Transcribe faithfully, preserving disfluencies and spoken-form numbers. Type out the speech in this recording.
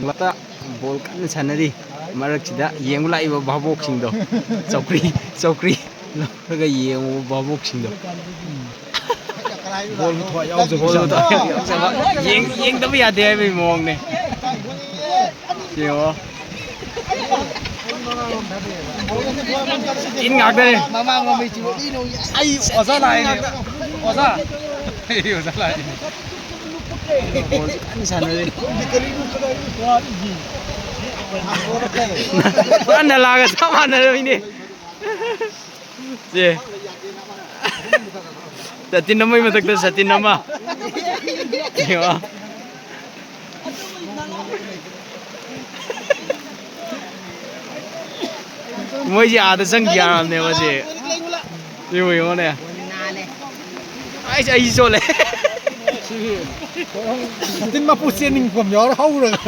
ꯃꯔꯛꯇ ꯕꯣꯜ ꯀꯟꯅ ꯁꯥꯟꯅꯔꯤ꯫ ꯃꯔꯛꯁꯤꯗ ꯌꯦꯡꯕ ꯂꯥꯛꯏꯕ ꯚꯥꯕꯣꯛꯁꯤꯡꯗꯣ, ꯆꯧꯀ꯭ꯔꯤ, ꯆꯧꯀ꯭ꯔꯤ ꯂꯧꯔꯒ ꯌꯦꯡꯉꯨꯕ ꯚꯥꯕꯣꯛꯁꯤꯡꯗꯣ꯫ ꯕꯣꯜꯕꯨ ꯊꯋꯥꯏ ꯌꯥꯎꯖꯕ ꯕꯣꯜꯕꯨ ꯖꯥꯠꯅꯤ꯫ ꯊꯋꯥꯏ ꯌꯥꯎꯖꯕ꯫ ꯌꯦꯡ-, ꯌꯦꯡꯗꯕ ꯌꯥꯗꯦ ꯍꯥꯏꯕꯒꯤ ꯃꯑꯣꯡꯅꯦ꯫ ꯌꯦꯡꯉꯣ꯫ ꯏꯟ ꯉꯥꯛꯇꯅꯦ꯫ ꯑꯩ ꯑꯣꯖꯥ ꯂꯥꯛꯏꯅꯦ꯫ ꯑꯣꯖꯥ꯫ ꯑꯩ ꯑꯣꯖꯥ ꯂꯥꯛꯏꯅꯦ꯫ ꯕꯣꯜ ꯀꯟꯅ ꯁꯥꯟꯅꯔꯤ꯫ ꯄꯨꯔꯥ ꯅꯂꯥꯒ ꯆꯞ ꯃꯥꯟꯅꯔꯕꯅꯤꯅꯦ꯫ ꯁꯦ꯫ ꯁꯥꯇꯤꯟ ꯑꯃꯒꯤ ꯃꯊꯛꯇ ꯁꯥꯇꯤꯟ ꯑꯃ꯫ ꯌꯦꯡꯉꯣ꯫ ꯃꯣꯏꯁꯦ ꯑꯥꯗ ꯆꯪꯈꯤ ꯌꯥꯔꯕꯅꯦꯕ ꯁꯦ꯫ ꯌꯦꯡꯉꯣ, ꯌꯦꯡꯉꯣꯅꯦ꯫ ꯑꯩꯁ, ꯑꯩꯁꯨ ꯆꯣꯠꯂꯦ꯫ ꯁꯥꯇꯤꯟ ꯃꯄꯨ ꯆꯦꯟꯅꯤꯡꯐꯝ ꯌꯥꯎꯔ ꯍꯧꯔꯒ꯫